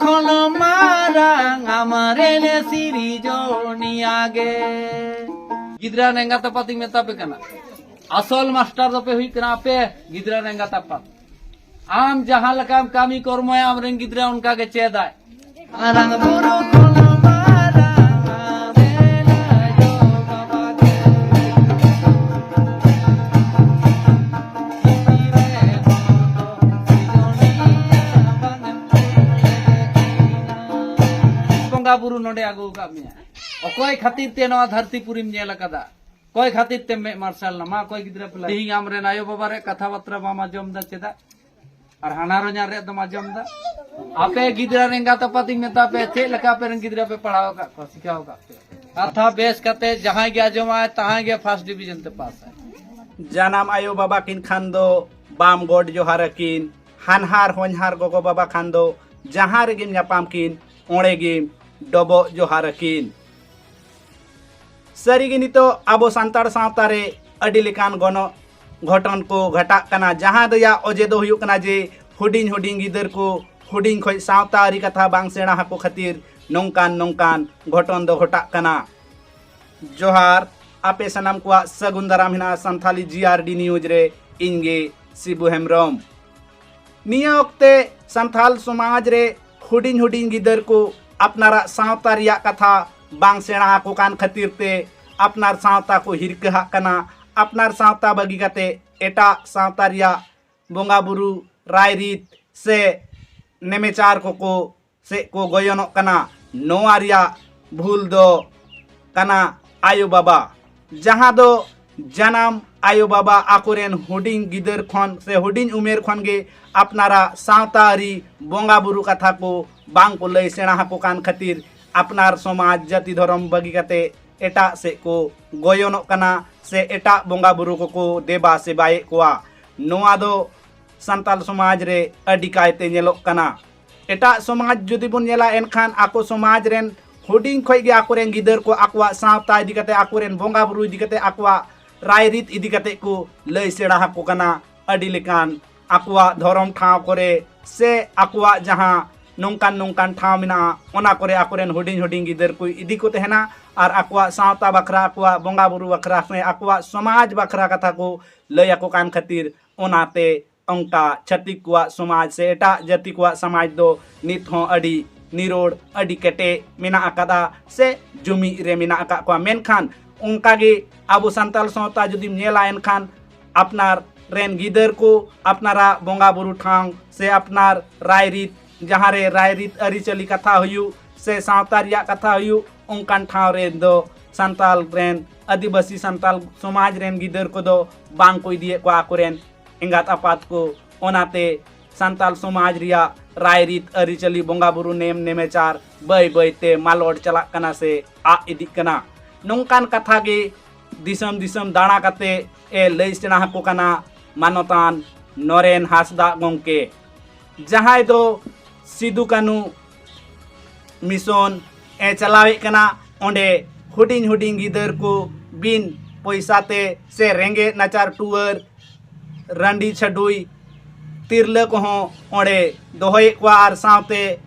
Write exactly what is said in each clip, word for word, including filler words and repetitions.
ᱠᱷᱚᱱ ᱢᱟᱨᱟᱝ ᱟᱢᱨᱮᱱ ᱥᱤᱨᱡᱚᱱᱤᱭᱟ ᱜᱮ᱾ ᱜᱤᱫᱽᱨᱟᱹ ᱮᱸᱜᱟᱛ ᱟᱯᱟᱛ ᱤᱧ ᱢᱮᱛᱟ ᱯᱮ ᱠᱟᱱᱟ, ᱟᱥᱚᱞ ᱢᱟᱥᱴᱟᱨ ᱫᱚᱯᱮ ᱦᱩᱭᱩᱜ ᱠᱟᱱᱟ ᱟᱯᱮ ᱜᱤᱫᱽᱨᱟᱹ ᱮᱸᱜᱟᱛ ᱟᱯᱟᱛ᱾ ᱟᱢ ᱡᱟᱦᱟᱸ ᱞᱮᱠᱟᱢ ᱠᱟᱹᱢᱤ ᱠᱚᱨᱢᱚᱭᱟ, ᱟᱢᱨᱮᱱ ᱜᱤᱫᱽᱨᱟᱹ ᱚᱱᱠᱟ ᱜᱮ ᱪᱮᱫᱟᱭ᱾ ᱢᱟᱨᱟᱝ ᱵᱩᱨᱩ ᱠᱷᱚᱱ ᱢᱟᱨᱟᱝ ᱟᱢᱨᱮᱱ ᱟᱭᱳ ᱵᱟᱵᱟ ᱜᱮ᱾ ᱵᱚᱸᱜᱟ ᱵᱩᱨᱩ ᱱᱚᱰᱮ ᱟᱹᱜᱩ ᱟᱠᱟᱫ ᱢᱮᱭᱟ᱾ ᱚᱠᱚᱭ ᱠᱷᱟᱹᱛᱤᱨ ᱛᱮ ᱱᱚᱣᱟ ᱫᱷᱟᱹᱨᱛᱤ ᱯᱩᱨᱤᱢ ᱧᱮᱞ ᱟᱠᱟᱫᱟ? ᱚᱠᱚᱭ ᱠᱷᱟᱹᱛᱤᱨ ᱛᱮ ᱢᱮᱫ ᱢᱟᱨᱥᱟᱞ ᱱᱟ? ᱢᱟ ᱚᱠᱚᱭ ᱜᱤᱫᱽᱨᱟᱹ ᱯᱮ ᱞᱟᱹᱭ? ᱛᱮᱦᱮᱧ ᱟᱢᱨᱮᱱ ᱟᱭᱳ ᱵᱟᱵᱟ ᱨᱮ ᱠᱟᱛᱷᱟ ᱵᱟᱛᱨᱟ ᱵᱟᱢ ᱟᱸᱡᱚᱢ ᱫᱟ ᱪᱮᱫᱟᱜ? ᱟᱨ ᱦᱟᱱᱟ ᱨᱚᱧᱟ ᱨᱮ ᱫᱚᱢ ᱟᱸᱡᱚᱢ ᱫᱟ? ᱟᱯᱮ ᱜᱤᱫᱽᱨᱟᱹ ᱨᱮᱱ ᱮᱸᱜᱟᱛ ᱟᱯᱟᱛ ᱤᱧ ᱢᱮᱛᱟ ᱯᱮ, ᱪᱮᱫ ᱞᱮᱠᱟ ᱟᱯᱮ ᱨᱮᱱ ᱜᱤᱫᱽᱨᱟᱹ ᱯᱮ ᱯᱟᱲᱦᱟᱣ ᱟᱠᱟᱫ ᱠᱚᱣᱟ, ᱥᱤᱠᱷᱟᱣ ᱟᱠᱟᱫ ᱯᱮ? ᱠᱟᱛᱷᱟ ᱵᱮᱥ ᱠᱟᱛᱮ ᱡᱟᱦᱟᱸᱭ ᱜᱮ ᱟᱸᱡᱚᱢᱟᱭ, ᱛᱟᱦᱟᱸᱭ ᱜᱮ ᱯᱷᱟᱥᱴ ᱰᱤᱵᱤᱡᱚᱱ ᱛᱮ ᱯᱟᱥᱟᱭ᱾ ᱡᱟᱱᱟᱢ ᱟᱭᱳ ᱵᱟᱵᱟ ᱠᱤᱱ ᱠᱷᱟᱱ ᱫᱚ ᱵᱟᱢ ᱜᱚᱰ ᱡᱚᱦᱟᱨ ᱟᱹᱠᱤᱱ, ᱦᱟᱱᱦᱟᱨ ᱦᱚᱧᱦᱟᱨ ᱜᱚᱜᱚ ᱵᱟᱵᱟ ᱠᱷᱟᱱ ᱫᱚ ᱡᱟᱦᱟᱸ ᱨᱮᱜᱮᱢ ᱧᱟᱯᱟᱢ ᱠᱤᱱ, ᱚᱸᱰᱮ ᱜᱮᱢ ᱰᱚᱵᱚᱜ ᱡᱚᱦᱟᱨ ᱟᱹᱠᱤᱱ᱾ ᱥᱟᱹᱨᱤᱜᱮ ᱱᱤᱛᱚᱜ ᱟᱵᱚ ᱥᱟᱱᱛᱟᱲ ᱥᱟᱶᱛᱟ ᱨᱮ ᱟᱹᱰᱤ ᱞᱮᱠᱟᱱ ᱜᱚᱱᱚ-, ᱜᱷᱚᱴᱚᱱ ᱠᱚ ᱜᱷᱟᱴᱟᱜ ᱠᱟᱱᱟ, ᱡᱟᱦᱟᱸ ᱨᱮᱭᱟᱜ ᱚᱡᱮ ᱫᱚ ᱦᱩᱭᱩᱜ ᱠᱟᱱᱟ ᱡᱮ ᱦᱩᱰᱤᱧ ᱦᱩᱰᱤᱧ ᱜᱤᱫᱟᱹᱨ ᱠᱚ ᱦᱩᱰᱤᱧ ᱠᱷᱚᱱ ᱥᱟᱶᱛᱟ ᱟᱹᱨᱤ ᱠᱟᱛᱷᱟ ᱵᱟᱝ ᱥᱮᱬᱟ ᱟᱠᱚ ᱠᱷᱟᱹᱛᱤᱨ ᱱᱚᱝᱠᱟᱱ ᱱᱚᱝᱠᱟᱱ ᱜᱷᱚᱴᱚᱱ ᱫᱚ ᱜᱷᱚᱴᱟᱜ ᱠᱟᱱᱟ᱾ ᱡᱚᱦᱟᱨ, ᱟᱯᱮ ᱥᱟᱱᱟᱢ ᱠᱚᱣᱟᱜ ᱥᱟᱹᱜᱩᱱ ᱫᱟᱨᱟᱢ ᱦᱮᱱᱟᱜᱼᱟ ᱥᱟᱱᱛᱷᱟᱞᱤ ᱡᱤ ᱟᱨ ᱰᱤ ᱱᱤᱭᱩᱡᱽ ᱨᱮ, ᱤᱧ ᱜᱮ ᱥᱤᱵᱩ ᱦᱮᱢᱵᱨᱚᱢ᱾ ᱱᱤᱭᱟᱹ ᱚᱠᱛᱮ ᱥᱟᱱᱛᱷᱟᱞ ᱥᱚᱢᱟᱡᱽ ᱨᱮ ᱦᱩᱰᱤᱧ ᱦᱩᱰᱤᱧ ᱜᱤᱫᱟᱹᱨ ᱠᱚ ᱟᱯᱱᱟᱨᱟᱜ ᱥᱟᱶᱛᱟ ᱨᱮᱭᱟᱜ ᱠᱟᱛᱷᱟ ᱵᱟᱝ ᱥᱮᱬᱟ ᱟᱠᱚ ᱠᱟᱱ ᱠᱷᱟᱹᱛᱤᱨ ᱛᱮ ᱟᱯᱱᱟᱨ ᱥᱟᱶᱛᱟ ᱠᱚ ᱦᱤᱨᱠᱟᱹᱦᱟᱜ ᱠᱟᱱᱟ᱾ ᱟᱯᱱᱟᱨ ᱥᱟᱶᱛᱟ ᱵᱟᱹᱜᱤ ᱠᱟᱛᱮ ᱮᱴᱟᱜ ᱥᱟᱶᱛᱟ ᱨᱮᱭᱟᱜ ᱵᱚᱸᱜᱟ ᱵᱩᱨᱩ, ᱨᱟᱭᱨᱤᱛ ᱥᱮ ᱱᱮᱢᱮᱪᱟᱨ ᱠᱚᱠᱚ ᱥᱮᱫ ᱠᱚ ᱜᱚᱭᱚᱱᱚᱜ ᱠᱟᱱᱟ᱾ ᱱᱚᱣᱟ ᱨᱮᱭᱟᱜ ᱵᱷᱩᱞ ᱫᱚ ᱠᱟᱱᱟ ᱟᱭᱳ ᱵᱟᱵᱟ, ᱡᱟᱦᱟᱸ ᱫᱚ ᱡᱟᱱᱟᱢ ᱟᱭᱳ ᱵᱟᱵᱟ ᱟᱠᱚᱨᱮᱱ ᱦᱩᱰᱤᱧ ᱜᱤᱫᱟᱹᱨ ᱠᱷᱚᱱ ᱥᱮ ᱦᱩᱰᱤᱧ ᱩᱢᱮᱨ ᱠᱷᱚᱱ ᱜᱮ ᱟᱯᱱᱟᱨᱟᱜ ᱥᱟᱶᱛᱟ ᱟᱹᱨᱤ ᱵᱚᱸᱜᱟ ᱵᱩᱨᱩ ᱠᱟᱛᱷᱟ ᱠᱚ ᱵᱟᱝ ᱠᱚ ᱞᱟᱹᱭ ᱥᱮᱬᱟ ᱟᱠᱚ ᱠᱟᱱ ᱠᱷᱟᱹᱛᱤᱨ ᱟᱯᱱᱟᱨ ᱥᱚᱢᱟᱡᱽ ᱡᱟᱹᱛᱤ ᱫᱷᱚᱨᱚᱢ ᱵᱟᱹᱜᱤ ᱠᱟᱛᱮ ᱮᱴᱟᱜ ᱥᱮᱫ ᱠᱚ ᱜᱚᱭᱚᱱᱚᱜ ᱠᱟᱱᱟ ᱥᱮ ᱮᱴᱟᱜ ᱵᱚᱸᱜᱟ ᱵᱩᱨᱩ ᱠᱚᱠᱚ ᱫᱮᱵᱟ ᱥᱮᱵᱟᱭᱮᱫ ᱠᱚᱣᱟ᱾ ᱱᱚᱣᱟ ᱫᱚ ᱥᱟᱱᱛᱟᱞ ᱥᱚᱢᱟᱡᱽ ᱨᱮ ᱟᱹᱰᱤ ᱠᱟᱭᱛᱮ ᱧᱮᱞᱚᱜ ᱠᱟᱱᱟ᱾ ᱮᱴᱟᱜ ᱥᱚᱢᱟᱡᱽ ᱡᱩᱫᱤ ᱵᱚᱱ ᱧᱮᱞᱟ, ᱮᱱᱠᱷᱟᱱ ᱟᱠᱚ ᱥᱚᱢᱟᱡᱽ ᱨᱮᱱ ᱦᱩᱰᱤᱧ ᱠᱷᱚᱱ ᱜᱮ ᱟᱠᱚᱨᱮᱱ ᱜᱤᱫᱟᱹᱨ ᱠᱚ ᱟᱠᱚᱣᱟᱜ ᱥᱟᱶᱛᱟ ᱤᱫᱤ ᱠᱟᱛᱮ, ᱟᱠᱚᱨᱮᱱ ᱵᱚᱸᱜᱟ ᱵᱩᱨᱩ ᱤᱫᱤ ᱠᱟᱛᱮ, ᱟᱠᱚᱣᱟᱜ ᱨᱟᱭᱨᱤᱛ ᱤᱫᱤ ᱠᱟᱛᱮ ᱠᱚ ᱞᱟᱹᱭ ᱥᱮᱬᱟ ᱟᱠᱚ ᱠᱟᱱᱟ᱾ ᱟᱹᱰᱤ ᱞᱮᱠᱟᱱ ᱟᱠᱚᱣᱟᱜ ᱫᱷᱚᱨᱚᱢ ᱴᱷᱟᱶ ᱠᱚᱨᱮ ᱥᱮ ᱟᱠᱚᱣᱟᱜ ᱡᱟᱦᱟᱸ ᱱᱚᱝᱠᱟᱱ ᱱᱚᱝᱠᱟᱱ ᱴᱷᱟᱶ ᱢᱮᱱᱟᱜᱼᱟ, ᱚᱱᱟ ᱠᱚᱨᱮ ᱟᱠᱚᱨᱮᱱ ᱦᱩᱰᱤᱧ ᱦᱩᱰᱤᱧ ᱜᱤᱫᱟᱹᱨ ᱠᱚ ᱤᱫᱤ ᱠᱚ ᱛᱟᱦᱮᱱᱟ᱾ ᱟᱨ ᱟᱠᱚᱣᱟᱜ ᱥᱟᱶᱛᱟ ᱵᱟᱠᱷᱨᱟ, ᱟᱠᱚᱣᱟᱜ ᱵᱚᱸᱜᱟ ᱵᱩᱨᱩ ᱵᱟᱠᱷᱨᱟ ᱥᱮ ᱟᱠᱚᱣᱟᱜ ᱥᱚᱢᱟᱡᱽ ᱵᱟᱠᱷᱨᱟ ᱠᱟᱛᱷᱟ ᱠᱚ ᱞᱟᱹᱭ ᱟᱠᱚ ᱠᱟᱱ ᱠᱷᱟᱹᱛᱤᱨ, ᱚᱱᱟᱛᱮ ᱚᱱᱠᱟ ᱪᱷᱟᱹᱛᱤᱠ ᱠᱚᱣᱟᱜ ᱥᱚᱢᱟᱡᱽ ᱥᱮ ᱮᱴᱟᱜ ᱡᱟᱹᱛᱤ ᱠᱚᱣᱟᱜ ᱥᱚᱢᱟᱡᱽ ᱫᱚ ᱱᱤᱛ ᱦᱚᱸ ᱟᱹᱰᱤ ᱱᱤᱨᱚᱲ, ᱟᱹᱰᱤ ᱠᱮᱴᱮᱡ ᱢᱮᱱᱟᱜ ᱟᱠᱟᱫᱟ ᱥᱮ ᱡᱩᱢᱤᱫ ᱨᱮ ᱢᱮᱱᱟᱜ ᱟᱠᱟᱫ ᱠᱚᱣᱟ᱾ ᱢᱮᱱᱠᱷᱟᱱ ᱚᱱᱠᱟᱜᱮ ᱟᱵᱚ ᱥᱟᱱᱛᱟᱲ ᱥᱟᱶᱛᱟ ᱡᱩᱫᱤᱢ ᱧᱮᱞᱟ, ᱮᱱᱠᱷᱟᱱ ᱟᱯᱱᱟᱨ ᱨᱮᱱ ᱜᱤᱫᱟᱹᱨ ᱠᱚ ᱟᱯᱱᱟᱨᱟᱜ ᱵᱚᱸᱜᱟ ᱵᱩᱨᱩ ᱴᱷᱟᱶ ᱥᱮ ᱟᱯᱱᱟᱨ ᱨᱟᱭᱨᱤᱛ, ᱡᱟᱦᱟᱸ ᱨᱮ ᱨᱟᱭᱨᱤᱛ ᱟᱹᱨᱤᱪᱟᱹᱞᱤ ᱠᱟᱛᱷᱟ ᱦᱩᱭᱩᱜ ᱥᱮ ᱥᱟᱶᱛᱟ ᱨᱮᱭᱟᱜ ᱠᱟᱛᱷᱟ ᱦᱩᱭᱩᱜ, ᱚᱱᱠᱟᱱ ᱴᱷᱟᱶ ᱨᱮ ᱫᱚ ᱥᱟᱱᱛᱟᱲ ᱨᱮᱱ, ᱟᱹᱫᱤᱵᱟᱹᱥᱤ ᱥᱟᱱᱛᱟᱲ ᱥᱚᱢᱟᱡᱽ ᱨᱮᱱ ᱜᱤᱫᱟᱹᱨ ᱠᱚᱫᱚ ᱵᱟᱝ ᱠᱚ ᱤᱫᱤᱭᱮᱫ ᱠᱚᱣᱟ ᱟᱠᱚᱨᱮᱱ ᱮᱸᱜᱟᱛ ᱟᱯᱟᱛ ᱠᱚ᱾ ᱚᱱᱟᱛᱮ ᱥᱟᱱᱛᱟᱲ ᱥᱚᱢᱟᱡᱽ ᱨᱮᱭᱟᱜ ᱨᱟᱭᱨᱤᱛ ᱟᱹᱨᱤᱪᱟᱹᱞᱤ, ᱵᱚᱸᱜᱟ ᱵᱩᱨᱩ, ᱱᱮᱢ ᱱᱮᱢᱟᱪᱟᱨ ᱵᱟᱹᱭ ᱵᱟᱹᱭ ᱛᱮ ᱢᱟᱞᱚᱴ ᱪᱟᱞᱟᱜ ᱠᱟᱱᱟ ᱥᱮ ᱟᱫ ᱤᱫᱤᱜ ᱠᱟᱱᱟ᱾ ᱱᱚᱝᱠᱟᱱ ᱠᱟᱛᱷᱟ ᱜᱮ ᱫᱤᱥᱚᱢ ᱫᱤᱥᱚᱢ ᱫᱟᱬᱟ ᱠᱟᱛᱮ ᱮ ᱞᱟᱹᱭ ᱥᱮᱬᱟ ᱟᱠᱚ ᱠᱟᱱᱟ ᱢᱟᱱᱚᱛᱟᱱ ᱱᱚᱨᱮᱱ ᱦᱟᱸᱥᱫᱟᱜ ᱜᱚᱢᱠᱮ, ᱡᱟᱦᱟᱸᱭ ᱫᱚ ᱥᱤᱫᱩ ᱠᱟᱹᱱᱩ ᱢᱤᱥᱚᱱ ᱮ ᱪᱟᱞᱟᱣᱮᱫ ᱠᱟᱱᱟ᱾ ᱚᱸᱰᱮ ᱦᱩᱰᱤᱧ ᱦᱩᱰᱤᱧ ᱜᱤᱫᱟᱹᱨ ᱠᱚ ᱵᱤᱱ ᱯᱚᱭᱥᱟ ᱛᱮ ᱥᱮ ᱨᱮᱸᱜᱮᱡ ᱱᱟᱪᱟᱨ ᱴᱩᱣᱟᱹᱨ ᱨᱟᱺᱰᱤ ᱪᱷᱟᱹᱰᱩᱭ ᱛᱤᱨᱞᱟᱹ ᱠᱚᱦᱚᱸ ᱚᱸᱰᱮ ᱫᱚᱦᱚᱭᱮᱫ ᱠᱚᱣᱟ ᱟᱨ ᱥᱟᱶᱛᱮ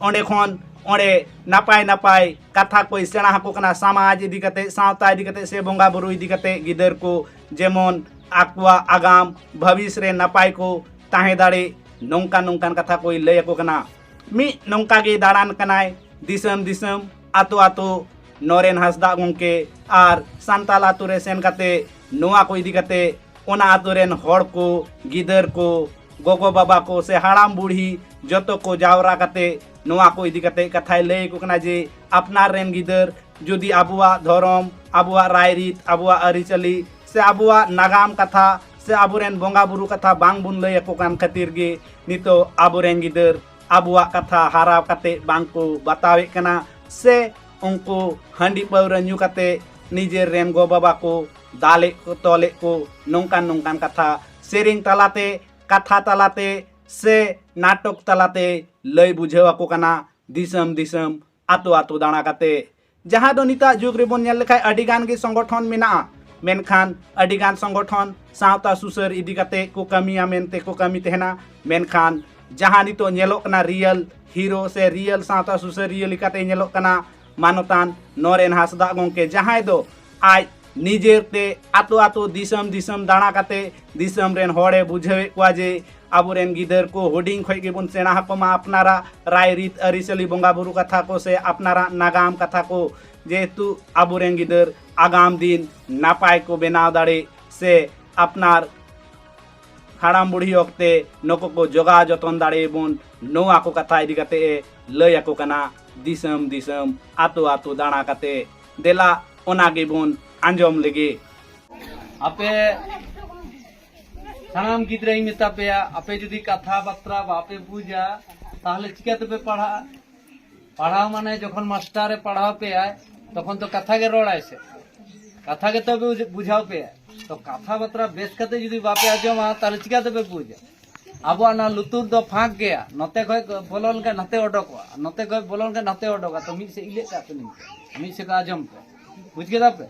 ᱚᱸᱰᱮ ᱠᱷᱚᱱ ᱚᱸᱰᱮ ᱱᱟᱯᱟᱭ ᱱᱟᱯᱟᱭ ᱠᱟᱛᱷᱟ ᱠᱚᱭ ᱥᱮᱬᱟ ᱟᱠᱚ ᱠᱟᱱᱟ, ᱥᱚᱢᱟᱡᱽ ᱤᱫᱤ ᱠᱟᱛᱮ, ᱥᱟᱶᱛᱟ ᱤᱫᱤ ᱠᱟᱛᱮ ᱥᱮ ᱵᱚᱸᱜᱟ ᱵᱩᱨᱩ ᱤᱫᱤ ᱠᱟᱛᱮ ᱜᱤᱫᱟᱹᱨ ᱠᱚ ᱡᱮᱢᱚᱱ ᱟᱠᱚᱣᱟᱜ ᱟᱜᱟᱢ ᱵᱷᱚᱵᱤᱥ ᱨᱮ ᱱᱟᱯᱟᱭ ᱠᱚ ᱛᱟᱦᱮᱸ ᱫᱟᱲᱮ, ᱱᱚᱝᱠᱟᱱ ᱱᱚᱝᱠᱟᱱ ᱠᱟᱛᱷᱟ ᱠᱚᱭ ᱞᱟᱹᱭ ᱟᱠᱚ ᱠᱟᱱᱟ᱾ ᱢᱤᱫ ᱱᱚᱝᱠᱟ ᱜᱮ ᱫᱟᱬᱟᱱ ᱠᱟᱱᱟᱭ ᱫᱤᱥᱚᱢ ᱫᱤᱥᱚᱢ, ᱟᱛᱳ ᱟᱛᱳ, ᱱᱚᱨᱮᱱ ᱦᱟᱸᱥᱫᱟᱜ ᱜᱚᱢᱠᱮ ᱟᱨ ᱥᱟᱱᱛᱟᱞ ᱟᱛᱳ ᱨᱮ ᱥᱮᱱ ᱠᱟᱛᱮ ᱱᱚᱣᱟ ᱠᱚ ᱤᱫᱤ ᱠᱟᱛᱮ ᱚᱱᱟ ᱟᱛᱳ ᱨᱮᱱ ᱦᱚᱲ ᱠᱚ, ᱜᱤᱫᱟᱹᱨ ᱠᱚ, ᱜᱚᱜᱚ ᱵᱟᱵᱟ ᱠᱚ ᱥᱮ ᱦᱟᱲᱟᱢ ᱵᱩᱲᱦᱤ ᱡᱚᱛᱚ ᱠᱚ ᱡᱟᱣᱨᱟ ᱠᱟᱛᱮ ᱱᱚᱣᱟ ᱠᱚ ᱤᱫᱤ ᱠᱟᱛᱮ ᱠᱟᱛᱷᱟᱭ ᱞᱟᱹᱭ ᱟᱠᱚ ᱠᱟᱱᱟ ᱡᱮ ᱟᱯᱱᱟᱨ ᱨᱮᱱ ᱜᱤᱫᱟᱹᱨ ᱡᱩᱫᱤ ᱟᱵᱚᱣᱟᱜ ᱫᱷᱚᱨᱚᱢ, ᱟᱵᱚᱣᱟᱜ ᱨᱟᱭᱨᱤᱛ, ᱟᱵᱚᱣᱟᱜ ᱟᱹᱨᱤᱪᱟᱹᱞᱤ ᱥᱮ ᱟᱵᱚᱣᱟᱜ ᱱᱟᱜᱟᱢ ᱠᱟᱛᱷᱟ ᱥᱮ ᱟᱵᱚᱨᱮᱱ ᱵᱚᱸᱜᱟ ᱵᱩᱨᱩ ᱠᱟᱛᱷᱟ ᱵᱟᱝ ᱵᱚᱱ ᱞᱟᱹᱭ ᱟᱠᱚ ᱠᱟᱱ ᱠᱷᱟᱹᱛᱤᱨ ᱜᱮ ᱱᱤᱛᱚᱜ ᱟᱵᱚᱨᱮᱱ ᱜᱤᱫᱟᱹᱨ ᱟᱵᱚᱣᱟᱜ ᱠᱟᱛᱷᱟ ᱦᱟᱨᱟᱣ ᱠᱟᱛᱮ ᱵᱟᱝ ᱠᱚ ᱵᱟᱛᱟᱣᱮᱫ ᱠᱟᱱᱟ ᱥᱮ ᱩᱱᱠᱩ ᱦᱟᱺᱰᱤ ᱯᱟᱹᱣᱨᱟᱹ ᱧᱩ ᱠᱟᱛᱮ ᱱᱤᱡᱮᱨ ᱨᱮᱱ ᱜᱚ ᱵᱟᱵᱟ ᱠᱚ ᱫᱟᱞᱮᱫ ᱠᱚ, ᱛᱚᱞᱮᱫ ᱠᱚ, ᱱᱚᱝᱠᱟᱱ ᱱᱚᱝᱠᱟᱱ ᱠᱟᱛᱷᱟ ᱥᱮᱨᱮᱧ ᱛᱟᱞᱟᱛᱮ, ᱠᱟᱛᱷᱟ ᱛᱟᱞᱟᱛᱮ ᱥᱮ ᱱᱟᱴᱚᱠ ᱛᱟᱞᱟᱛᱮ ᱞᱟᱹᱭ ᱵᱩᱡᱷᱟᱹᱣ ᱟᱠᱚ ᱠᱟᱱᱟ ᱫᱤᱥᱚᱢ ᱫᱤᱥᱚᱢ, ᱟᱛᱳ ᱟᱛᱳ ᱫᱟᱬᱟ ᱠᱟᱛᱮ᱾ ᱡᱟᱦᱟᱸ ᱫᱚ ᱱᱤᱛᱟᱜ ᱡᱩᱜᱽ ᱨᱮᱵᱚᱱ ᱧᱮᱞ ᱞᱮᱠᱷᱟᱡ ᱟᱹᱰᱤ ᱜᱟᱱ ᱜᱮ ᱥᱚᱝᱜᱚᱴᱷᱚᱱ ᱢᱮᱱᱟᱜᱼᱟ, ᱢᱮᱱᱠᱷᱟᱱ ᱟᱹᱰᱤ ᱜᱟᱱ ᱥᱚᱝᱜᱚᱴᱷᱚᱱ ᱥᱟᱶᱛᱟ ᱥᱩᱥᱟᱹᱨ ᱤᱫᱤ ᱠᱟᱛᱮ ᱠᱚ ᱠᱟᱹᱢᱤᱭᱟ ᱢᱮᱱᱛᱮ ᱠᱚ ᱠᱟᱹᱢᱤ ᱛᱟᱦᱮᱱᱟ, ᱢᱮᱱᱠᱷᱟᱱ ᱡᱟᱦᱟᱸ ᱱᱤᱛᱚᱜ ᱧᱮᱞᱚᱜ ᱠᱟᱱᱟ ᱨᱤᱭᱮᱞ ᱦᱤᱨᱳ ᱥᱮ ᱨᱤᱭᱮᱞ ᱥᱟᱶᱛᱟ ᱥᱩᱥᱟᱹᱨᱤᱭᱟᱹ ᱞᱮᱠᱟᱛᱮ ᱧᱮᱞᱚᱜ ᱠᱟᱱᱟ ᱢᱟᱱᱚᱛᱟᱱ ᱱᱚᱨᱮᱱ ᱦᱟᱸᱥᱫᱟᱜ ᱜᱚᱢᱠᱮ, ᱡᱟᱦᱟᱸᱭ ᱫᱚ ᱟᱡ ᱱᱤᱡᱮᱨ ᱛᱮ ᱟᱛᱳ ᱟᱛᱳ, ᱫᱤᱥᱚᱢ ᱫᱤᱥᱚᱢ ᱫᱟᱬᱟ ᱠᱟᱛᱮ ᱫᱤᱥᱚᱢ ᱨᱮᱱ ᱦᱚᱲᱮ ᱵᱩᱡᱷᱟᱹᱣᱮᱫ ᱠᱚᱣᱟ ᱡᱮ ᱟᱵᱚᱨᱮᱱ ᱜᱤᱫᱟᱹᱨ ᱠᱚ ᱦᱩᱰᱤᱧ ᱠᱷᱚᱱ ᱜᱮᱵᱚᱱ ᱥᱮᱬᱟ ᱟᱠᱚ ᱢᱟ ᱟᱯᱱᱟᱨᱟᱜ ᱨᱟᱭ ᱨᱤᱛ ᱟᱹᱨᱤᱪᱟᱹᱞᱤ ᱵᱚᱸᱜᱟ ᱵᱩᱨᱩ ᱠᱟᱛᱷᱟ ᱠᱚ ᱥᱮ ᱟᱯᱱᱟᱨᱟᱜ ᱱᱟᱜᱟᱢ ᱠᱟᱛᱷᱟ ᱠᱚ, ᱡᱮᱦᱮᱛᱩ ᱟᱵᱚᱨᱮᱱ ᱜᱤᱫᱟᱹᱨ ᱟᱜᱟᱢ ᱫᱤᱱ ᱱᱟᱯᱟᱭ ᱠᱚ ᱵᱮᱱᱟᱣ ᱫᱟᱲᱮ ᱥᱮ ᱟᱯᱱᱟᱨ ᱦᱟᱲᱟᱢ ᱵᱩᱲᱦᱤ ᱚᱠᱛᱮ ᱱᱩᱠᱩ ᱠᱚ ᱡᱚᱜᱟᱣ ᱡᱚᱛᱚᱱ ᱫᱟᱲᱮᱭᱟᱵᱚᱱ, ᱱᱚᱣᱟ ᱠᱚ ᱠᱟᱛᱷᱟ ᱤᱫᱤ ᱠᱟᱛᱮ ᱮ ᱞᱟᱹᱭ ᱟᱠᱚ ᱠᱟᱱᱟ ᱫᱤᱥᱚᱢ ᱫᱤᱥᱚᱢ, ᱟᱛᱳ ᱟᱛᱳ ᱫᱟᱬᱟ ᱠᱟᱛᱮ᱾ ᱫᱮᱞᱟ ᱚᱱᱟ ᱜᱮᱵᱚᱱ ᱟᱸᱡᱚᱢ ᱞᱮᱜᱮ᱾ ᱟᱯᱮ ᱥᱟᱱᱟᱢ ᱜᱤᱫᱽᱨᱟᱹᱧ ᱢᱮᱛᱟ ᱯᱮᱭᱟ, ᱟᱯᱮ ᱡᱩᱫᱤ ᱠᱟᱛᱷᱟ ᱵᱟᱛᱨᱟ ᱵᱟᱯᱮ ᱵᱩᱡᱟ, ᱛᱟᱦᱞᱮ ᱪᱤᱠᱟᱹ ᱛᱮᱯᱮ ᱯᱟᱲᱦᱟᱜᱼᱟ? ᱯᱟᱲᱦᱟᱣ ᱢᱟᱱᱮ ᱡᱚᱠᱷᱚᱱ ᱢᱟᱥᱴᱟᱨᱮ ᱯᱟᱲᱦᱟᱣ ᱯᱮᱭᱟᱭ, ᱛᱚᱠᱷᱚᱱ ᱛᱚ ᱠᱟᱛᱷᱟ ᱜᱮ ᱨᱚᱲᱟᱭ ᱥᱮ, ᱠᱟᱛᱷᱟ ᱜᱮᱛᱚ ᱵᱩᱡᱷ-, ᱵᱩᱡᱷᱟᱣ ᱯᱮᱭᱟ᱾ ᱛᱚ ᱠᱟᱛᱷᱟ ᱵᱟᱛᱨᱟ ᱵᱮᱥ ᱠᱟᱛᱮ ᱡᱩᱫᱤ ᱵᱟᱯᱮ ᱟᱸᱡᱚᱢᱟ, ᱛᱟᱦᱞᱮ ᱪᱤᱠᱟᱹ ᱛᱮᱯᱮ ᱵᱩᱡᱟ? ᱟᱵᱚᱣᱟᱜ ᱚᱱᱟ ᱞᱩᱛᱩᱨ ᱫᱚ ᱯᱷᱟᱸᱠ ᱜᱮᱭᱟ, ᱱᱚᱛᱮ ᱠᱷᱚᱡ ᱵᱚᱞᱚ ᱞᱮᱱᱠᱷᱟᱱ ᱱᱟᱛᱮ ᱚᱰᱚᱠᱚᱜᱼᱟ, ᱱᱚᱛᱮ ᱠᱷᱚᱡ ᱵᱚᱞᱚ ᱞᱮᱱᱠᱷᱟᱱ ᱱᱟᱛᱮ ᱚᱰᱚᱠᱚᱜᱼᱟ᱾ ᱛᱚ ᱢᱤᱫ ᱥᱮᱫ ᱤᱞᱟᱹᱜ ᱠᱟᱜ ᱯᱮ, ᱱᱤᱝᱠᱟᱹ ᱢᱤᱫ ᱥᱮᱫ ᱠᱚ ᱟᱸᱡᱚᱢ ᱯᱮ, ᱵᱩᱡ ᱠᱮᱫᱟ ᱯᱮ?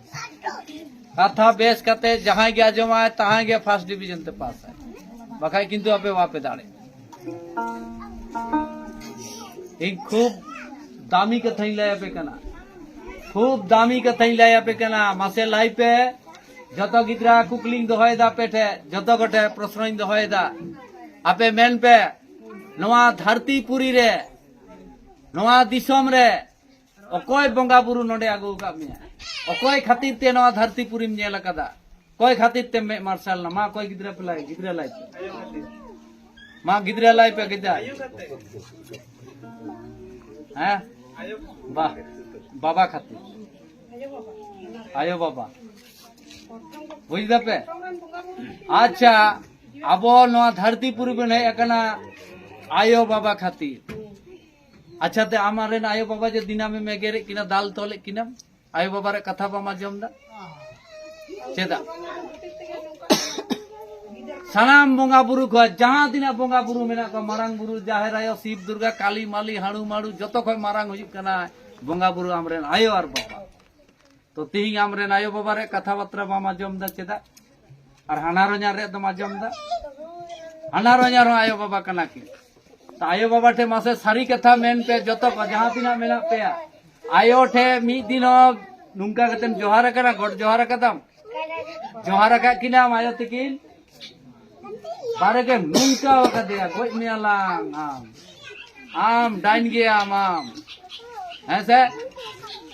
ᱠᱟᱛᱷᱟ ᱵᱮᱥ ᱠᱟᱛᱮ ᱡᱟᱦᱟᱸᱭ ᱜᱮ ᱟᱸᱡᱚᱢᱟᱭ, ᱛᱟᱦᱟᱸᱭ ᱜᱮ ᱯᱷᱟᱥᱴ ᱰᱤᱵᱷᱤᱡᱚᱱ ᱛᱮ ᱯᱟᱥᱟᱭ, ᱵᱟᱠᱷᱟᱡ ᱠᱤᱱᱛᱩ ᱟᱯᱮ ᱵᱟᱯᱮ ᱫᱟᱲᱮᱜ᱾ ᱤᱧ ᱠᱷᱩᱵ ᱫᱟᱢᱤ ᱠᱟᱛᱷᱟᱧ ᱞᱟᱹᱭ ᱟᱯᱮ ᱠᱟᱱᱟ, ᱠᱷᱩᱵ ᱫᱟᱢᱤ ᱠᱟᱛᱷᱟᱧ ᱞᱟᱹᱭ ᱟᱯᱮ ᱠᱟᱱᱟ᱾ ᱢᱟᱥᱮ ᱞᱟᱹᱭ ᱯᱮ, ᱡᱚᱛᱚ ᱜᱤᱫᱽᱨᱟᱹ ᱠᱩᱠᱞᱤᱧ ᱫᱚᱦᱚᱭᱮᱫᱟ ᱟᱯᱮ ᱴᱷᱮᱡ, ᱡᱚᱛᱚ ᱠᱚᱴᱷᱮ ᱯᱨᱚᱥᱱᱚᱧ ᱫᱚᱦᱚᱭᱮᱫᱟ᱾ ᱟᱯᱮ ᱢᱮᱱ ᱯᱮ, ᱱᱚᱣᱟ ᱫᱷᱟᱹᱨᱛᱤ ᱯᱩᱨᱤ ᱨᱮ, ᱱᱚᱣᱟ ᱫᱤᱥᱚᱢ ᱨᱮ ᱚᱠᱚᱭ ᱵᱚᱸᱜᱟ ᱵᱩᱨᱩ ᱱᱚᱰᱮ ᱟᱹᱜᱩ ᱟᱠᱟᱫ ᱢᱮᱭᱟ? ᱚᱠᱚᱭ ᱠᱷᱟᱹᱛᱤᱨ ᱛᱮ ᱱᱚᱣᱟ ᱫᱷᱟᱹᱨᱛᱤ ᱯᱩᱨᱤᱢ ᱧᱮᱞ ᱟᱠᱟᱫᱟ? ᱚᱠᱚᱭ ᱠᱷᱟᱹᱛᱤᱨ ᱛᱮ ᱢᱮᱫ ᱢᱟᱨᱥᱟᱞ ᱮᱱᱟ? ᱢᱟ, ᱚᱠᱚᱭ ᱜᱤᱫᱽᱨᱟᱹ ᱯᱮ ᱞᱟᱹᱭ, ᱜᱤᱫᱽᱨᱟᱹ ᱞᱟᱹᱭ ᱯᱮ᱾ ᱢᱟ, ᱜᱤᱫᱽᱨᱟᱹ ᱞᱟᱹᱭ ᱯᱮ, ᱜᱤᱫᱽᱨᱟᱹ᱾ ᱦᱮᱸ? ᱵᱟ-, ᱵᱟᱵᱟ ᱠᱷᱟᱹᱛᱤᱨ᱾ ᱟᱭᱳ ᱵᱟᱵᱟ᱾ ᱵᱩᱡ ᱫᱟᱯᱮ? ᱟᱪᱪᱷᱟ, ᱟᱵᱚ ᱱᱚᱣᱟ ᱫᱷᱟᱹᱨᱛᱤ ᱯᱩᱨᱤ ᱵᱚᱱ ᱦᱮᱡ ᱟᱠᱟᱱᱟ ᱟᱭᱳ ᱵᱟᱵᱟ ᱠᱷᱟᱹᱛᱤᱨ᱾ ᱟᱪᱪᱷᱟ, ᱛᱮ ᱟᱢ ᱨᱮᱱ ᱟᱭᱳ ᱵᱟᱵᱟ ᱡᱮ ᱫᱤᱱᱟᱢᱮᱢ ᱮᱜᱮᱨᱮᱫ ᱠᱤᱱᱟ, ᱫᱟᱞ ᱛᱚᱞᱮᱫ ᱠᱤᱱᱟᱢ, ᱟᱭᱳ ᱵᱟᱵᱟ ᱨᱮ ᱠᱟᱛᱷᱟ ᱵᱟᱢ ᱟᱸᱡᱚᱢ ᱫᱟ? ᱪᱮᱫᱟᱜ? ᱥᱟᱱᱟᱢ ᱵᱚᱸᱜᱟ ᱵᱩᱨᱩ ᱠᱷᱚᱱ, ᱡᱟᱦᱟᱸ ᱛᱤᱱᱟᱹᱜ ᱵᱚᱸᱜᱟ ᱵᱩᱨᱩ ᱢᱮᱱᱟᱜ ᱠᱚᱣᱟ, ᱢᱟᱨᱟᱝ ᱵᱩᱨᱩ, ᱡᱟᱦᱮᱨ ᱟᱭᱳ, ᱥᱤᱵ, ᱫᱩᱨᱜᱟ, ᱠᱟᱞᱤ, ᱢᱟᱞᱤ, ᱦᱟᱹᱲᱩ, ᱢᱟᱲᱩ, ᱡᱚᱛᱚ ᱠᱷᱚᱱ ᱢᱟᱨᱟᱝ ᱦᱩᱭᱩᱜ ᱠᱟᱱᱟ ᱵᱚᱸᱜᱟ ᱵᱩᱨᱩ ᱟᱢᱨᱮᱱ ᱟᱭᱳ ᱟᱨ ᱵᱟᱵᱟ᱾ ᱛᱚ ᱛᱤᱦᱤᱧ ᱟᱢᱨᱮᱱ ᱟᱭᱳ ᱵᱟᱵᱟ ᱨᱮ ᱠᱟᱛᱷᱟ ᱵᱟᱛᱨᱟ ᱵᱟᱢ ᱟᱸᱡᱚᱢ ᱫᱟ ᱪᱮᱫᱟᱜ? ᱟᱨ ᱦᱟᱱᱟᱨ ᱦᱚᱧᱟᱨ ᱨᱮ ᱫᱚᱢ ᱟᱸᱡᱚᱢ ᱫᱟ? ᱦᱟᱱᱟᱨ ᱦᱚᱧᱟᱨ ᱦᱚᱸ ᱟᱭᱳ ᱵᱟᱵᱟ ᱠᱟᱱᱟ ᱠᱤᱱ᱾ ᱟᱭᱳ ᱵᱟᱵᱟ ᱴᱷᱮᱱ ᱢᱟᱥᱮ ᱥᱟᱹᱨᱤ ᱠᱟᱛᱷᱟ ᱢᱮᱱ ᱯᱮ, ᱡᱚᱛᱚ ᱠᱚ ᱡᱟᱦᱟᱸ ᱛᱤᱱᱟᱹᱜ ᱢᱮᱱᱟᱜ ᱯᱮᱭᱟ᱾ ᱟᱭᱳ ᱴᱷᱮᱱ ᱢᱤᱫ ᱫᱤᱱ ᱦᱚᱸ ᱱᱚᱝᱠᱟ ᱠᱟᱛᱮᱢ ᱡᱚᱦᱟᱨ ᱟᱠᱟᱱᱟ, ᱜᱚᱰ ᱡᱚᱦᱟᱨ ᱟᱠᱟᱫᱟᱢ? ᱡᱚᱦᱟᱨ ᱟᱠᱟᱫ ᱠᱤᱱᱟᱢ ᱟᱭᱳ ᱛᱤᱠᱤᱱ? ᱵᱟᱨᱮ ᱜᱮᱢ ᱱᱚᱝᱠᱟ ᱟᱠᱟᱫᱮᱭᱟ, ᱜᱚᱡ ᱢᱮᱭᱟ ᱞᱟᱝ ᱟᱢ᱾ ᱟᱢ ᱰᱟᱭᱱ ᱜᱮᱭᱟᱢ ᱟᱢ᱾ ᱦᱮᱸ ᱥᱮ?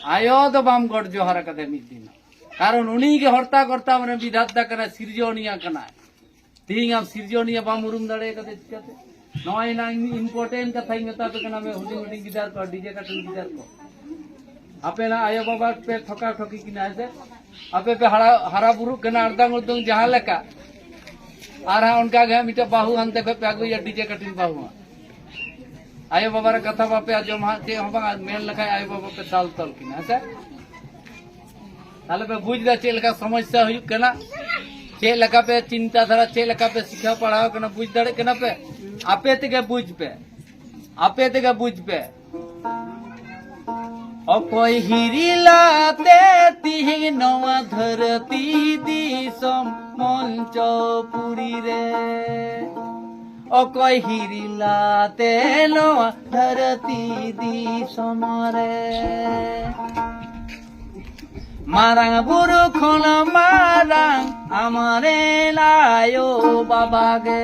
ᱟᱭᱳ ᱫᱚ ᱵᱟᱢ ᱜᱚᱰ ᱡᱚᱦᱟᱨ ᱟᱠᱟᱫᱮ ᱢᱤᱫ ᱫᱤᱱ ᱦᱚᱸ᱾ ᱠᱟᱨᱚᱱ ᱩᱱᱤ ᱜᱮ ᱦᱚᱨᱛᱟ ᱠᱚᱨᱛᱟ, ᱢᱟᱱᱮ ᱵᱤᱫᱷᱟᱛᱟ ᱠᱟᱱᱟᱭ, ᱥᱤᱨᱡᱚᱱᱤᱭᱟᱹ ᱠᱟᱱᱟᱭ᱾ ᱛᱤᱦᱤᱧ ᱟᱢ ᱥᱤᱨᱡᱚᱱᱤᱭᱟᱹ ᱵᱟᱢ ᱩᱨᱩᱢ ᱫᱟᱲᱮ ᱠᱟᱫᱮ ᱪᱤᱠᱟᱹᱛᱮ? ᱱᱚᱜᱼᱚᱭ ᱮᱱᱟᱝ important ᱠᱟᱛᱷᱟᱧ ᱢᱮᱛᱟ ᱯᱮ ᱠᱟᱱᱟ, ᱢᱮ ᱦᱩᱰᱤᱧ ᱦᱩᱰᱤᱧ ᱜᱤᱫᱟᱹᱨ ᱠᱚ, ᱰᱤᱡᱮ ᱠᱟᱴᱩᱱ ᱜᱤᱫᱟᱹᱨ ᱠᱚ, ᱟᱯᱮ ᱱᱟ ᱟᱭᱳ ᱵᱟᱵᱟ ᱯᱮ ᱴᱷᱚᱠᱟ ᱴᱷᱚᱠᱤ ᱠᱤᱱᱟ, ᱦᱮᱸ ᱥᱮ? ᱟᱯᱮ ᱯᱮ ᱦᱟᱨᱟ, ᱦᱟᱨᱟ ᱵᱩᱨᱩᱜ ᱠᱟᱱᱟ ᱟᱨᱫᱟᱝ ᱩᱨᱫᱩᱝ ᱡᱟᱦᱟᱸ ᱞᱮᱠᱟ, ᱟᱨ ᱦᱟᱸᱜ ᱚᱱᱠᱟ ᱜᱮ ᱦᱟᱸᱜ ᱢᱤᱫᱴᱮᱡ ᱵᱟᱹᱦᱩ ᱦᱟᱱᱛᱮ ᱠᱷᱚᱡ ᱯᱮ ᱟᱹᱜᱩᱭᱟ, ᱰᱤᱡᱮ ᱠᱟᱴᱩᱱ ᱵᱟᱹᱦᱩ ᱦᱟᱸᱜ᱾ ᱟᱭᱳ ᱵᱟᱵᱟ ᱨᱮ ᱠᱟᱛᱷᱟ ᱵᱟᱯᱮ ᱟᱸᱡᱚᱢᱟ ᱦᱟᱸᱜ, ᱪᱮᱫ ᱦᱚᱸ ᱵᱟᱝ, ᱟᱨ ᱢᱮᱱ ᱞᱮᱠᱷᱟᱡ ᱟᱭᱳ ᱵᱟᱵᱟ ᱯᱮ ᱫᱟᱞ ᱛᱚᱞ ᱠᱤᱱᱟ, ᱦᱮᱸ ᱥᱮ? ᱛᱟᱦᱞᱮ ᱯᱮ ᱵᱩᱡᱽ ᱫᱟ ᱪᱮᱫ ᱞᱮᱠᱟ ᱥᱚᱢᱚᱥᱥᱟ ᱦᱩᱭᱩᱜ ᱠᱟᱱᱟ, ᱪᱮᱫ ᱞᱮᱠᱟ ᱯᱮ ᱪᱤᱱᱛᱟ ᱫᱷᱟᱨᱟ, ᱪᱮᱫ ᱞᱮᱠᱟ ᱯᱮ ᱥᱤᱠᱷᱟᱹᱣ ᱯᱟᱲᱦᱟᱣ ᱠᱟᱱᱟ, ᱵᱩᱡᱽ ᱫᱟᱲᱮᱜ ᱠᱟᱱᱟ ᱯᱮ? ᱟᱯᱮ ᱛᱮᱜᱮ ᱵᱩᱡᱽ ᱯᱮ, ᱟᱯᱮ ᱛᱮᱜᱮ ᱵᱩᱡᱽ ᱯᱮ᱾ ᱚᱠᱚᱭ ᱦᱤᱨᱤᱞᱟᱛᱮ ᱛᱤᱦᱤᱧ ᱱᱚᱣᱟ ᱫᱷᱟᱹᱨᱛᱤ ᱫᱤᱥᱚᱢ ᱢᱚᱧᱪᱚᱯᱩᱨᱤ ᱨᱮ? ᱚᱠᱚᱭ ᱦᱤᱨᱤᱞᱟᱛᱮ ᱱᱚᱣᱟ ᱫᱷᱟᱹᱨᱛᱤ ᱫᱤᱥᱚᱢ ᱨᱮ? ᱢᱟᱨᱟᱝ ᱵᱩᱨᱩ ᱠᱷᱚᱱ ᱢᱟᱨᱟᱝ ᱟᱢᱨᱮᱱ ᱟᱭᱳ ᱵᱟᱵᱟ ᱜᱮ᱾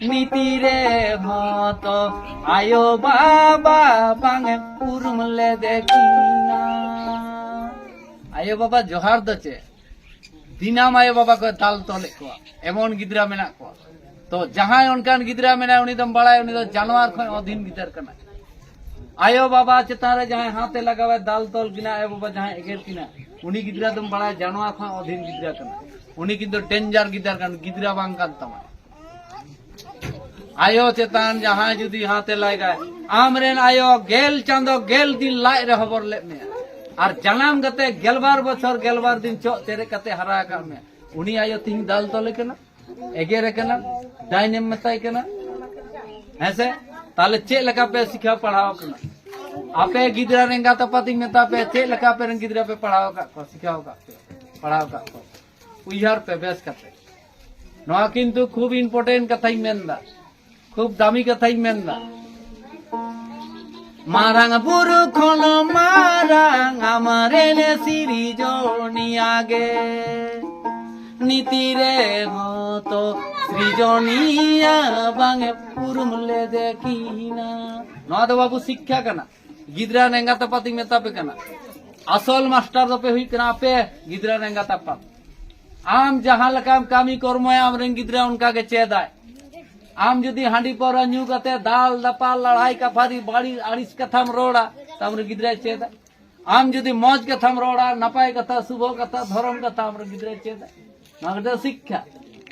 ᱢᱤᱫ ᱨᱮᱦᱚᱸ ᱛᱚ ᱟᱭᱳ ᱵᱟᱵᱟ ᱵᱟᱝ ᱮᱢ ᱩᱨᱩᱢ ᱞᱮᱫᱮ ᱠᱤᱱᱟ᱾ ᱟᱭᱳ ᱵᱟᱵᱟ ᱡᱚᱦᱟᱨ ᱫᱚ ᱪᱮᱫ? ᱫᱤᱱᱟᱢ ᱟᱭᱳ ᱵᱟᱵᱟ ᱠᱚ ᱫᱟᱞ ᱛᱚᱞᱮᱫ ᱠᱚᱣᱟ, ᱮᱢᱚᱱ ᱜᱤᱫᱽᱨᱟᱹ ᱢᱮᱱᱟᱜ ᱠᱚᱣᱟ᱾ ᱛᱚ ᱡᱟᱦᱟᱸᱭ ᱚᱱᱠᱟᱱ ᱜᱤᱫᱽᱨᱟᱹ ᱢᱮᱱᱟᱭ, ᱩᱱᱤ ᱫᱚᱢ ᱵᱟᱲᱟᱭᱟ, ᱩᱱᱤ ᱫᱚ ᱡᱟᱱᱣᱟᱨ ᱠᱷᱚᱱ ᱚᱫᱷᱤᱱ ᱜᱤᱫᱟᱹᱨ ᱠᱟᱱᱟᱭ᱾ ᱟᱭᱳ ᱵᱟᱵᱟ ᱪᱮᱛᱟᱱ ᱨᱮ ᱡᱟᱦᱟᱸᱭ ᱦᱟᱛ ᱮ ᱞᱟᱜᱟᱣᱟᱭ, ᱫᱟᱞ ᱛᱚᱞ ᱠᱤᱱᱟ ᱟᱭᱳ ᱵᱟᱵᱟ, ᱡᱟᱦᱟᱸᱭ ᱮᱜᱮᱨ ᱠᱤᱱᱟ, ᱩᱱᱤ ᱜᱤᱫᱽᱨᱟᱹ ᱫᱚᱢ ᱵᱟᱲᱟᱭᱟ ᱡᱟᱱᱣᱟᱨ ᱠᱷᱚᱱ ᱚᱫᱷᱤᱱ ᱜᱤᱫᱽᱨᱟᱹ ᱠᱟᱱᱟ᱾ ᱩᱱᱤ ᱠᱤᱱᱛᱩ ᱰᱮᱧᱡᱟᱨ ᱜᱤᱫᱟᱹᱨ ᱠᱟᱱ, ᱜᱤᱫᱽᱨᱟᱹ ᱵᱟᱝ ᱠᱟᱱ ᱛᱟᱢᱟ᱾ ᱟᱭᱳ ᱪᱮᱛᱟᱱ ᱡᱟᱦᱟᱸᱭ ᱡᱩᱫᱤ ᱦᱟᱛ ᱮ ᱞᱟᱜᱟᱭ, ᱟᱢᱨᱮᱱ ᱟᱭᱳ ᱜᱮᱞ ᱪᱟᱸᱫᱚ ᱜᱮᱞ ᱫᱤᱱ ᱞᱟᱡ ᱨᱮ ᱦᱚᱵᱚᱨ ᱞᱮᱫ ᱢᱮᱭᱟ, ᱟᱨ ᱡᱟᱱᱟᱢ ᱠᱟᱛᱮ ᱜᱮᱞᱵᱟᱨ ᱵᱚᱪᱷᱚᱨ ᱜᱮᱞᱵᱟᱨ ᱫᱤᱱ ᱪᱚᱜ ᱪᱮᱨᱮᱡ ᱠᱟᱛᱮ ᱦᱟᱨᱟ ᱟᱠᱟᱫ ᱢᱮᱭᱟ, ᱩᱱᱤ ᱟᱭᱳ ᱛᱤᱦᱤᱧ ᱫᱟᱞ ᱛᱚᱞᱮ ᱠᱟᱱᱟ, ᱮᱜᱮᱨᱮ ᱠᱟᱱᱟ, ᱰᱟᱭᱱᱮᱢ ᱢᱮᱛᱟᱭ ᱠᱟᱱᱟ? ᱦᱮᱸ ᱥᱮ? ᱛᱟᱦᱞᱮ ᱪᱮᱫ ᱞᱮᱠᱟ ᱯᱮ ᱥᱤᱠᱷᱟᱹᱣ ᱯᱟᱲᱦᱟᱣ ᱠᱟᱱᱟ? ᱟᱯᱮ ᱜᱤᱫᱽᱨᱟᱹ ᱨᱮᱱ ᱮᱸᱜᱟᱛ ᱟᱯᱟᱛ ᱤᱧ ᱢᱮᱛᱟ ᱯᱮ, ᱪᱮᱫ ᱞᱮᱠᱟ ᱟᱯᱮ ᱨᱮᱱ ᱜᱤᱫᱽᱨᱟᱹ ᱯᱮ ᱯᱟᱲᱦᱟᱣ ᱟᱠᱟᱫ ᱠᱚᱣᱟ, ᱥᱤᱠᱷᱟᱹᱣ ᱟᱠᱟᱫ ᱯᱮ, ᱯᱟᱲᱦᱟᱣ ᱟᱠᱟᱫ ᱠᱚᱣᱟ? ᱩᱭᱦᱟᱹᱨ ᱯᱮ ᱵᱮᱥ ᱠᱟᱛᱮ᱾ ᱱᱚᱣᱟ ᱠᱤᱱᱛᱩ ᱠᱷᱩᱵ important ᱠᱟᱛᱷᱟᱧ ᱢᱮᱱᱫᱟ᱾ ᱠᱷᱩᱵ ᱫᱟᱢᱤ ᱠᱟᱛᱷᱟᱧ ᱢᱮᱱᱫᱟ᱾ ᱢᱟᱨᱟᱝ ᱵᱩᱨᱩ ᱠᱷᱚᱱ ᱢᱟᱨᱟᱝ ᱟᱢᱨᱮᱱ ᱥᱤᱨᱡᱚᱱᱤᱭᱟ ᱜᱮ, ᱱᱤᱛᱤ ᱨᱮᱦᱚᱸ ᱛᱚ ᱥᱤᱨᱡᱚᱱᱤᱭᱟ ᱵᱟᱝ ᱮ ᱩᱨᱩᱢ ᱞᱮᱫᱮ ᱠᱤᱱᱟ᱾ ᱱᱚᱣᱟ ᱫᱚ ᱵᱟᱹᱵᱩ ᱥᱤᱠᱠᱷᱟ ᱠᱟᱱᱟ᱾ ᱜᱤᱫᱽᱨᱟᱹ ᱨᱮᱱ ᱮᱸᱜᱟᱛ ᱟᱯᱟᱛ ᱤᱧ ᱢᱮᱛᱟ ᱯᱮ ᱠᱟᱱᱟ, ᱟᱥᱚᱞ ᱢᱟᱥᱴᱟᱨ ᱫᱚᱯᱮ ᱦᱩᱭᱩᱜ ᱠᱟᱱᱟ ᱟᱯᱮ ᱜᱤᱫᱽᱨᱟᱹ ᱨᱮᱱ ᱮᱸᱜᱟᱛ ᱟᱯᱟᱛ᱾ ᱟᱢ ᱡᱟᱦᱟᱸ ᱞᱮᱠᱟᱢ ᱠᱟᱹᱢᱤ ᱠᱚᱨᱢᱚᱭᱟ, ᱟᱢᱨᱮᱱ ᱜᱤᱫᱽᱨᱟᱹ ᱚᱱᱠᱟ ᱜᱮ ᱪᱮᱫᱟᱭ᱾ ᱟᱢ ᱡᱩᱫᱤ ᱦᱟᱺᱰᱤ ᱯᱟᱹᱣᱨᱟᱹ ᱧᱩ ᱠᱟᱛᱮ ᱫᱟᱞ ᱫᱟᱯᱟᱞ, ᱞᱟᱲᱟᱭ ᱠᱟᱯᱷᱟᱨᱤ, ᱵᱟᱹᱲᱤᱡ ᱟᱹᱲᱤᱥ ᱠᱟᱛᱷᱟᱢ ᱨᱚᱲᱟ, ᱛᱚ ᱟᱢᱨᱮᱱ ᱜᱤᱫᱽᱨᱟᱹᱭ ᱪᱮᱫᱟ᱾ ᱟᱢ ᱡᱩᱫᱤ ᱢᱚᱡᱽ ᱠᱟᱛᱷᱟᱢ ᱨᱚᱲᱟ, ᱱᱟᱯᱟᱭ ᱠᱟᱛᱷᱟ, ᱥᱩᱵᱷᱚ ᱠᱟᱛᱷᱟ, ᱫᱷᱚᱨᱚᱢ ᱠᱟᱛᱷᱟ, ᱟᱢᱨᱮᱱ ᱜᱤᱫᱽᱨᱟᱹᱭ ᱪᱮᱫᱟ᱾ ᱱᱚᱣᱟ ᱜᱮᱛᱚ ᱥᱤᱠᱠᱷᱟ,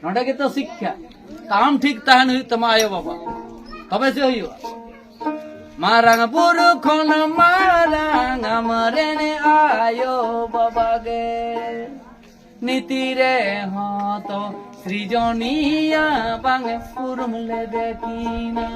ᱱᱚᱰᱮ ᱜᱮᱛᱚ ᱥᱤᱠᱠᱷᱟ᱾ ᱛᱚ ᱟᱢ ᱴᱷᱤᱠ ᱛᱟᱦᱮᱱ ᱦᱩᱭᱩᱜ ᱛᱟᱢᱟ ᱟᱭᱳ ᱵᱟᱵᱟ, ᱛᱚᱵᱮ ᱥᱮ ᱦᱩᱭᱩᱜᱼᱟ᱾ ᱢᱟᱨᱟᱝ ᱵᱩᱨᱩ ᱠᱷᱚᱱ ᱢᱟᱨᱟᱝ ᱟᱢᱨᱮᱱ ᱟᱭᱳ ᱵᱟᱵᱟ ᱜᱮ, ᱱᱤᱛᱤ ᱨᱮᱦᱚᱸ ᱛᱚ ᱥᱨᱤᱡᱚᱱᱤᱭᱟ ᱵᱟᱝ ᱩᱨᱩᱢ ᱞᱮᱫᱮ ᱠᱤᱱᱟ᱾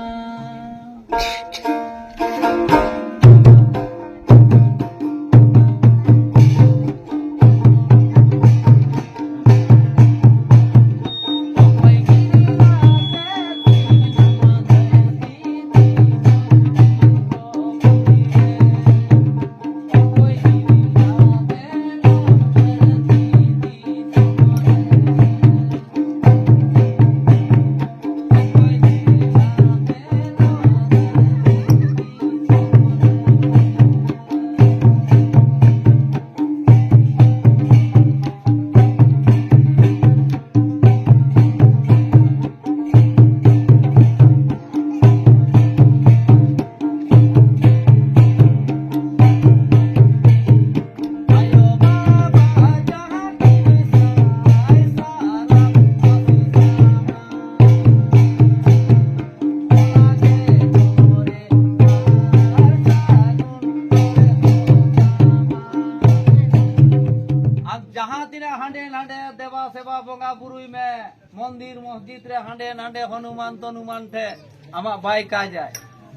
ᱟᱢ ᱡᱟᱦᱟᱸ ᱛᱤᱱᱟᱹᱜ ᱦᱟᱸᱰᱮ ᱱᱟᱰᱮ ᱫᱮᱵᱟ ᱥᱮᱵᱟ ᱵᱚᱸᱜᱟ ᱵᱩᱨᱩᱭ ᱢᱮ, ᱢᱚᱱᱫᱤᱨ ᱢᱚᱥᱡᱤᱫ ᱨᱮ ᱦᱟᱸᱰᱮ ᱱᱟᱰᱮ ᱦᱚᱱᱩᱢᱟᱱ ᱛᱚᱱᱩᱢᱟᱱ ᱴᱷᱮᱡ ᱟᱢᱟᱜ ᱵᱟᱭ ᱠᱟᱡᱟᱭ᱾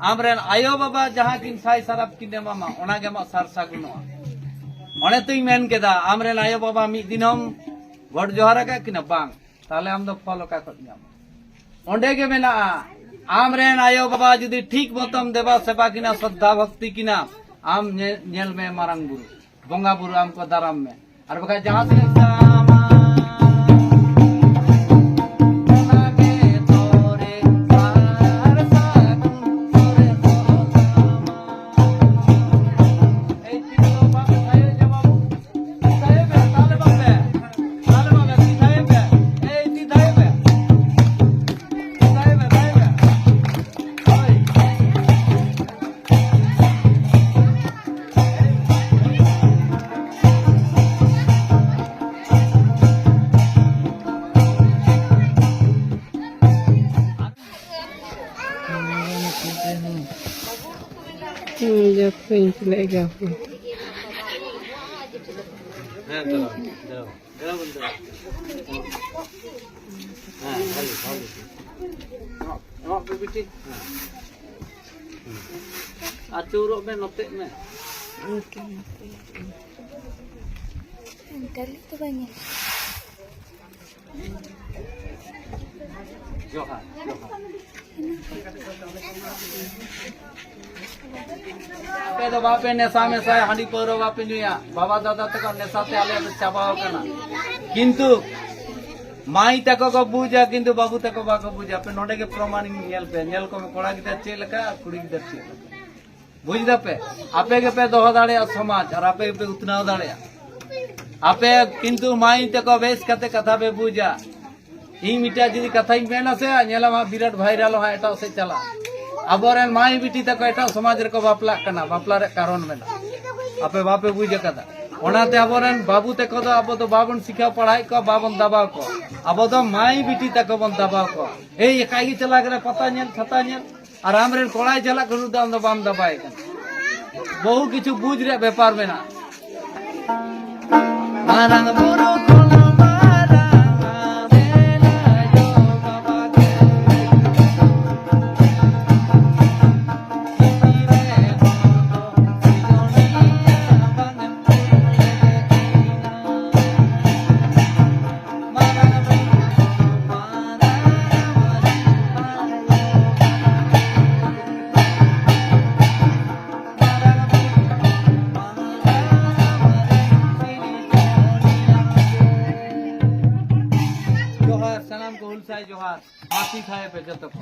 ᱟᱢᱨᱮᱱ ᱟᱭᱳ ᱵᱟᱵᱟ ᱡᱟᱦᱟᱸ ᱠᱤᱱ ᱥᱟᱭ ᱥᱟᱨᱟᱯ ᱠᱤᱱ ᱮᱢᱟᱢᱟ, ᱚᱱᱟ ᱜᱮ ᱟᱢᱟᱜ ᱥᱟᱨ ᱥᱟᱹᱜᱩᱱᱚᱜᱼᱟ᱾ ᱚᱱᱮ ᱛᱚᱧ ᱢᱮᱱ ᱠᱮᱫᱟ, ᱟᱢᱨᱮᱱ ᱟᱭᱳ ᱵᱟᱵᱟ ᱢᱤᱫ ᱫᱤᱱ ᱦᱚᱸᱢ ᱜᱚᱰ ᱡᱚᱦᱟᱨ ᱟᱠᱟᱫ ᱠᱤᱱᱟ? ᱵᱟᱝ᱾ ᱛᱟᱦᱞᱮ ᱟᱢ ᱫᱚ ᱯᱷᱚᱞ ᱚᱠᱟ ᱠᱷᱚᱱ ᱧᱟᱢᱟ? ᱚᱸᱰᱮ ᱜᱮ ᱢᱮᱱᱟᱜᱼᱟ, ᱟᱢᱨᱮᱱ ᱟᱭᱳ ᱵᱟᱵᱟ ᱡᱩᱫᱤ ᱴᱷᱤᱠ ᱢᱚᱛᱚᱢ ᱫᱮᱵᱟ ᱥᱮᱵᱟ ᱠᱤᱱᱟ, ᱥᱨᱚᱫᱷᱟ ᱵᱷᱚᱠᱛᱤ ᱠᱤᱱᱟ, ᱟᱢ ᱧᱮ-, ᱧᱮᱞ ᱢᱮ ᱢᱟᱨᱟᱝ ᱵᱩᱨᱩ, ᱵᱚᱸᱜᱟ ᱵᱩᱨᱩ ᱟᱢ ᱠᱚ ᱫᱟᱨᱟᱢ ᱢᱮ᱾ ᱟᱨ ᱵᱟᱠᱷᱟᱡ ᱡᱟᱦᱟᱸ ᱛᱤᱱᱟᱹᱜ ᱥᱟᱢᱟ, ᱚᱱᱟ ᱜᱮ ᱛᱚᱨᱮ ᱥᱟᱨ ᱥᱟᱹᱜᱩᱱ ᱛᱚᱨᱮ ᱥᱚᱦᱚ ᱥᱟᱢᱟ᱾ ᱮᱭ ᱪᱤᱞᱤ ᱦᱚᱸ ᱵᱟᱝ ᱛᱟᱦᱮᱸ ᱡᱮ ᱵᱟᱹᱵᱩ᱾ ᱦᱩᱸ, ᱡᱚᱛᱚᱧ ᱠᱩᱞᱤᱭᱮᱫ ᱜᱮᱭᱟ᱾ ᱦᱮᱸ, ᱫᱟᱸᱲᱟᱣ, ᱫᱟᱸᱲᱟᱣ᱾ ᱫᱟᱸᱲᱟᱣ ᱵᱚᱱ ᱫᱟᱸᱲᱟᱣ᱾ ᱦᱮᱸ, ᱵᱷᱟᱞᱤ, ᱵᱷᱟᱞᱤ᱾ ᱮᱢᱚᱜ, ᱮᱢᱚᱜ ᱯᱮ ᱵᱤᱴᱤ᱾ ᱦᱮᱸ᱾ ᱦᱩᱸ᱾ ᱟᱹᱪᱩᱨᱚᱜ ᱢᱮ, ᱱᱚᱛᱮᱜ ᱢᱮ᱾ ᱰᱟᱹᱞᱤᱡ ᱫᱚ ᱵᱟᱭ ᱧᱮᱞ᱾ ᱡᱚᱦᱟᱨ, ᱡᱚᱦᱟᱨ᱾ ᱟᱯᱮ ᱫᱚ ᱵᱟᱯᱮ ᱱᱮᱥᱟ ᱢᱮᱥᱟᱭᱟ, ᱦᱟᱺᱰᱤ ᱯᱟᱹᱣᱨᱟᱹ ᱵᱟᱯᱮ ᱧᱩᱭᱟ᱾ ᱵᱟᱵᱟ ᱫᱟᱫᱟ ᱛᱟᱠᱚ ᱱᱮᱥᱟ ᱛᱮ ᱟᱞᱮ ᱫᱚ ᱪᱟᱵᱟᱣ ᱠᱟᱱᱟ᱾ ᱠᱤᱱᱛᱩ ᱢᱟᱹᱭ ᱛᱟᱠᱚ ᱠᱚ ᱵᱩᱡᱟ, ᱠᱤᱱᱛᱩ ᱵᱟᱹᱵᱩ ᱛᱟᱠᱚ ᱵᱟᱠᱚ ᱵᱩᱡᱟ᱾ ᱟᱯᱮ ᱱᱚᱰᱮ ᱜᱮ ᱯᱨᱚᱢᱟᱱ ᱧᱮᱞ ᱯᱮ, ᱧᱮᱞ ᱠᱚᱢ ᱠᱚᱲᱟ ᱜᱤᱫᱟᱹᱨ ᱪᱮᱫ ᱞᱮᱠᱟ ᱟᱨ ᱠᱩᱲᱤ ᱜᱤᱫᱟᱹᱨ ᱪᱮᱫ ᱞᱮᱠᱟ᱾ ᱵᱩᱡ ᱫᱟᱯᱮ? ᱟᱯᱮ ᱜᱮᱯᱮ ᱫᱚᱦᱚ ᱫᱟᱲᱮᱭᱟᱜᱼᱟ ᱥᱚᱢᱟᱡᱽ, ᱟᱨ ᱟᱯᱮ ᱜᱮᱯᱮ ᱩᱛᱱᱟᱹᱣ ᱫᱟᱲᱮᱭᱟᱜᱼᱟ᱾ ᱟᱯᱮ ᱠᱤᱱᱛᱩ ᱢᱟᱹᱭ ᱛᱟᱠᱚ ᱵᱮᱥ ᱠᱟᱛᱮ ᱠᱟᱛᱷᱟ ᱯᱮ ᱵᱩᱡᱟ᱾ ᱤᱧ ᱢᱤᱫᱴᱟᱝ ᱡᱩᱫᱤ ᱠᱟᱛᱷᱟᱧ ᱢᱮᱱᱟ ᱥᱮ, ᱧᱮᱞᱟᱢ ᱦᱟᱸᱜ ᱵᱤᱨᱟᱴ viral ᱦᱟᱸᱜ ᱮᱴᱟᱜ ᱥᱮᱫ ᱪᱟᱞᱟᱜᱼᱟ᱾ ᱟᱵᱚᱨᱮᱱ ᱢᱟᱹᱭ ᱵᱤᱴᱤ ᱛᱟᱠᱚ ᱮᱴᱟᱜ ᱥᱚᱢᱟᱡᱽ ᱨᱮᱠᱚ ᱵᱟᱯᱞᱟᱜ ᱠᱟᱱᱟ, ᱵᱟᱯᱞᱟ ᱨᱮᱭᱟᱜ ᱠᱟᱨᱚᱱ ᱢᱮᱱᱟᱜᱼᱟ, ᱟᱯᱮ ᱵᱟᱯᱮ ᱵᱩᱡ ᱟᱠᱟᱫᱟ᱾ ᱚᱱᱟᱛᱮ ᱟᱵᱚᱨᱮᱱ ᱵᱟᱹᱵᱩ ᱛᱟᱠᱚ ᱫᱚ ᱟᱵᱚ ᱫᱚ ᱵᱟᱵᱚᱱ ᱥᱤᱠᱷᱟᱹᱣ ᱯᱟᱲᱦᱟᱣᱮᱫ ᱠᱚᱣᱟ, ᱵᱟᱵᱚᱱ ᱫᱟᱵᱟᱣ ᱠᱚᱣᱟ᱾ ᱟᱵᱚ ᱫᱚ ᱢᱟᱹᱭ ᱵᱤᱴᱤ ᱛᱟᱠᱚ ᱵᱚᱱ ᱫᱟᱵᱟᱣ ᱠᱚᱣᱟ᱾ ᱮᱭ ᱮᱠᱟᱭ ᱜᱮ ᱪᱟᱞᱟᱣ ᱠᱟᱱᱟ ᱯᱟᱛᱟ ᱧᱮᱞ, ᱪᱷᱟᱛᱟ ᱧᱮᱞ, ᱟᱨ ᱟᱢᱨᱮᱱ ᱠᱚᱲᱟᱭ ᱪᱟᱞᱟᱜ ᱠᱟᱱᱟ, ᱩᱱᱤ ᱫᱚ ᱟᱢ ᱫᱚ ᱵᱟᱢ ᱫᱟᱵᱟᱭ ᱠᱟᱱᱟ᱾ ᱵᱚᱦᱩ ᱠᱤᱪᱷᱩ ᱵᱩᱡᱽ ᱨᱮᱭᱟᱜ ᱵᱮᱯᱟᱨ ᱢᱮᱱᱟᱜᱼᱟ᱾ ᱢᱟᱨᱟᱝ ᱵᱩᱨᱩ ᱠᱷᱚᱱ ᱢᱟᱨᱟᱝ ᱟᱢ ᱨᱮᱱ ᱟᱭᱳ ᱵᱟᱵᱟ ᱜᱮ᱾ ᱛᱤᱨᱮ ᱦᱚᱸ ᱥᱤᱡᱚᱱᱤᱭᱟᱹ ᱵᱟᱝ ᱮᱢ ᱠᱩᱞ ᱞᱮᱫᱮ ᱠᱤᱱᱟ᱾ ᱢᱟᱨᱟᱝ ᱵᱩᱨᱩ ᱢᱟᱨᱟᱝ ᱟᱢ ᱨᱮᱱ ᱟᱭᱳ ᱥᱟᱭ ᱡᱚᱦᱟᱨ, ᱢᱟᱹᱥᱤ ᱥᱟᱦᱮᱵ ᱡᱚᱛᱚ ᱠᱚ᱾